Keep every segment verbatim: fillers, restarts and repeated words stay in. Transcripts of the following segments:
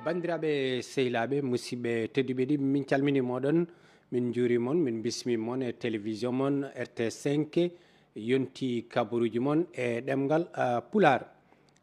Banndiraaɓe, sehilaaɓe, musidɓe tedduɓe ɗi, min calmini moɗon, min njuuri mon, min bismi mon e télévision mon R T cinq, yonti kabaruuji mon e ɗemngal, ah, Pulaar.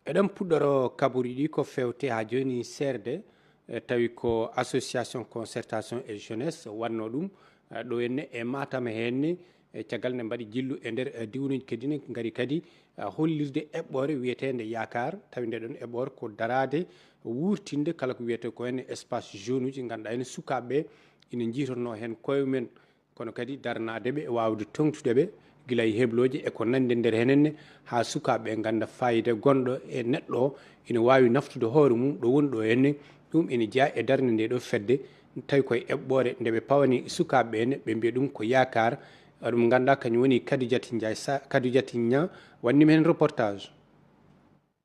Eɗen puɗɗoro kabaruuji ɗi ko fewte haa jooni seerde, eh, tawi ko association concertation et jeunesse wanno ɗum, eh, ɗo henne e Matam henne, e caggal nde mbaɗi jillu e nder, eh, diwnuuji kadi ne ngari kadi, eh, hollirde eɓɓoore wiyeteende Yaakaar, tawi nde ɗon eɓɓoore ko daraade wuurtinde kala ko wiyetee ko henne espace jeune uji, ngannduɗaa heen sukaaɓe ɓe ina njiitornoo heen koye mumen, kono kadi darnaade ɓe e waawde toŋtude ɓe gila e heblooji e ko nanndi nder henen ne, haa sukaaɓe ɓe ngannda faayiida gonɗo e neɗɗo o ina waawi naftude hoore mum ɗo woni ɗo henne. Ɗum ina jeyaa e darnde nde ɗo fedde, tawi koye eɓɓoore nde ɓe pawani sukaaɓe ɓe ne, ɓe mbiya ɗum ko Yaakaar. Ɗum ngannduɗaa kañum woni Kadijati Njaay Sa-, Kadijati Ñaa waɗnii mi heen reportage.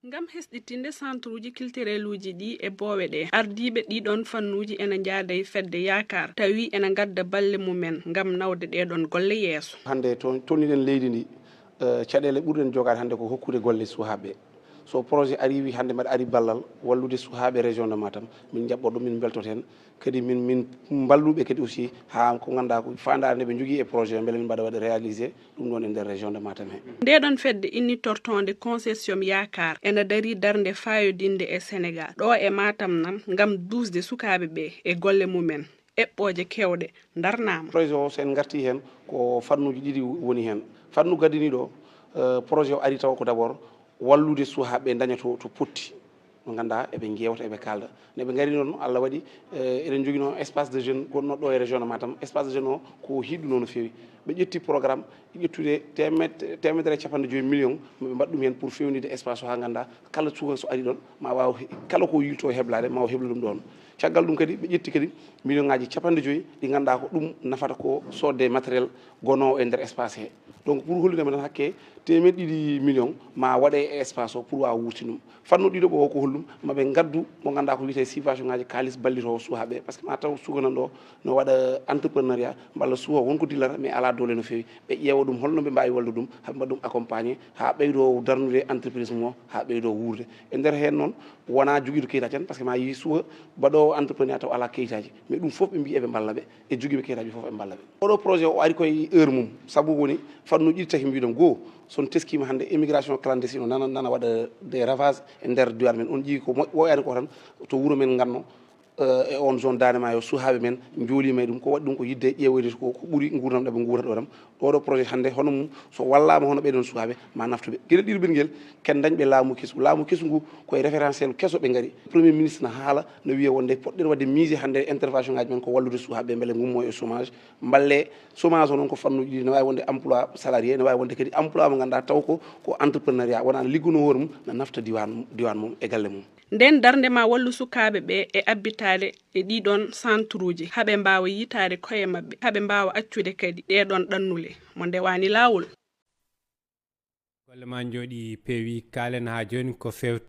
Ngam hesɗitinde centre uji culturel uji ɗi e boowe ɗe, ardiiɓe ɗiɗon fannuuji ena njaada e fedde Yaakaar, tawi ena ngadda balle mumen ngam nawde ɗeɗon golle yeeso. Hannde to tolniɗen leydi ndi, eh, caɗeele ɓurɗen jogaade hannde ko hokkude golle suhaaɓe. So projet ari wi hannde mbaɗa ari ballal wallude suhaaɓe région de Matam, min njaɓɓo ɗum, min mbeltoto heen. Kadi min, min mballuɓe kadi aussi haa ko ngannduɗaa ko faandaare nde ɓe njogii e projet mbele min mbaɗa waɗa réalisé ɗum ɗon e nder région de Matam he. Nde ɗon fedde innitortoonde Consortium Yaakaar ena darii darnde faayodinde e Senegal. Ɗo e Matam nan ngam duusde sukaaɓe ɓe e golle mumen. Eɓɓooje keewɗe ndarnaama. Projet o, so en ngartii heen, ko fannuuji ɗiɗi woni heen. Fannu gadiniiɗo, eh, projet o ari taw ko d'abord wallude suhaaɓe ɓe ndaña to, to potti. Mo ngannduɗaa eɓe njeewta, eɓe kaalda. Nde ɓe ngari noon, Allah waɗi, eh, eɗen njoginoo espace de jeune gonɗo ɗo e région de Matam. Espace de jeune o ko hiɗɗunoo no feewi. Ɓe ƴetti programme, ƴettude teemed-, teemedere e capanɗe joyi million, ɓe mbaɗa ɗum heen pour feewnitde espace o haa ngannduɗaa kala suka so ari ɗon, ma waaw he-, kala ko yilto heblaade, ma o hebla ɗum ɗoon. Caggal ɗum kadi, ɓe ƴetti kadi million ŋaaji capanɗe joyi ɗi ngannduɗaa ko ɗum nafata ko soodde matériel gonoowo e nder espace he. Donc, pour hollude men tan hakke teemeɗɗe ɗiɗi million ma waɗe e espace o pour waawa wuurtin ɗum. Fannu ɗiɗo ɓo o ko hollum? Ma ɓe ngaddu mo ngannduɗaa ko wiyetee subvention ŋaaji kaalis ballitoowo suhaaɓe ɓe. Par ce que ma taw suka nan ɗo no waɗa entrepreneuriat, mballa suka won ko dillata, mais alaa doole no feewi. Ɓe ƴeewa ɗum, holno ɓe mbaawi wallude ɗum, haa ɓe mbaɗa ɗum accompagné, haa ɓeydoo darnude entreprise mum o, haa ɓeydoo wuurde. E nder heen noon, wonaa jogiiɗo kayitaaji tan, par ce que ma yii suka mbaɗoowo entrepreneuriat taw alaa kayitaaji. Mais ɗum fof ɓe mbii eɓe mballa ɓe, e jogiiɓe kayitaaji fof ɓe mballa ɓe. Oɗo projet o ari koye heure mum, sabu woni fannuuji ɗiɗi taki mbiɗon. Goo, so on teskiima hannde immigration clandestine o nana, nana waɗa des ravages e nder diiwaan men. On ƴii ko moƴ-, woyaani ko tan to wuro men Nganno, eh, e on zone Daande Maayo, suhaaɓe men njooliima e ɗum. Ko waɗi ɗum ko yiɗde ƴeewoyde ko, ko ɓuri nguurndam ɗo ɓe nguurata ɗo tan. Oɗo projet hannde hono mum, so wallaama hono ɓeɗon suhaaɓe, ma naftu ɓe. Geɗel ɗiɗo ɓe ngel, ken dañɓe laamu kesu. Laamu kesu ngu koye référentiel keso ɓe ngari. Premier ministre na haala, no wiya wonde poɗɗen waɗde miser hannde intervention ŋaaji men ko wallude suhaaɓe mbele ngummo e chômage. Mballe chômage o noon ko fannuuji ɗiɗi, ne waawi wonde emploi salarié, ne waawi wonde kadi emploi mo ngannduɗaa taw ko, ko entrepreneuriat, wona ana liggunoo hoore mum, na nafta diiwaan, diiwaan mum e galle mum. Nden darnde ma wallu sukaaɓe ɓe e abbitaade e ɗiɗon centre uji, haa ɓe mbaawa yiytaade koye maɓɓe, haa ɓe mbaawa accude kadi ɗeɗon ɗannule mo ndewaani laawol. Golle ma njooɗi peewi. Kaalen haa jooni ko fewte